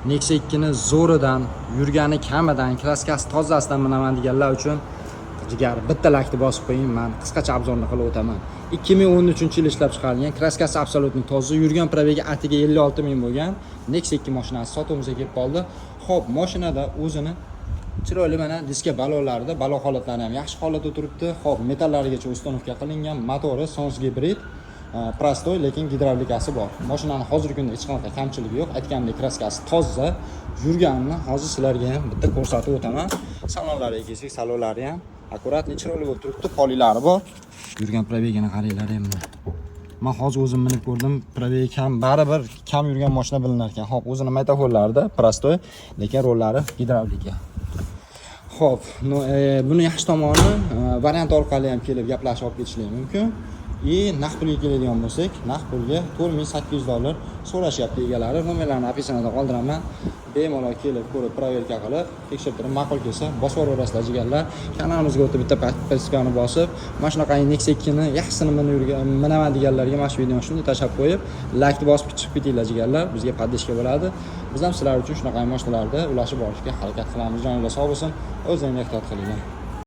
Nexia 2 ni zo'ridan, yurgani kamidan, краска si tozasidan minaman deganlar uchun, jigar, bitta laykni bosib qo'ying, man qisqacha обзор ni qilib o'taman. 2013 yil ishlab chiqarilgan, краска si абсолютно toza, yurgan пробег i atiga 56 ming bo'lgan Nexia 2 mashinasi sotuvimizga kelib qoldi. Xo'p, mashinada o'zini chiroyli mana diska balonlarida balon holatlari ham yaxshi holatda turibdi. Xo'p, metallarigacha установка qilingan, motori Sons gibrid, простой, lekin gidravlikasi bor. Mashinani hozirgi kunda hech qanaqa kamchiligi yo'q. Aytganimdek, краска si toza, yurganini hozir sizlarga ham bitta ko'rsatib o'taman. Salonlariga kelsak, salonlari ham аккуратный, chiroyli bo'lib turibdi, polilari bor. Yurgan пробег ini qaranglar endi. Man hozir o'zim minib ko'rdim, пробег i kam, baribir kam yurgan mashina bilinar ekan. Xo'p, o'zini magnitofonlarida простой, lekin rollari gidravlika. Xo'p, но, buni yaxshi tomoni, variant orqali ham kelib gaplashib olib ketishlik mumkin. И naqd pulga keladigan bo'lsak, naqd pulga 4800 dollar so'rashyapti egalari. Nomerlarni описание da qoldiraman. Bemalol kelib ko'rib, проверка qilib, tekshirib turib, ma'qul kelsa bosib yuboraverasizlar, jigarlar. Kanalimizga o'tib, bitta подписка ni bosib, mana shunaqa Nexia 2 ni yaxshisini minib yurgan, minaman deganlarga mana shu videoni shunday tashlab qo'yib, laykni bosib chiqib ketinglar, jigarlar. Bizga поддержка bo'ladi. Biz ham sizlar uchun shunaqa mashinalarda ulashib borishga harakat qilamiz. Joninglar sog' bo'lsin. O'zinglar ehtiyot qilinglar.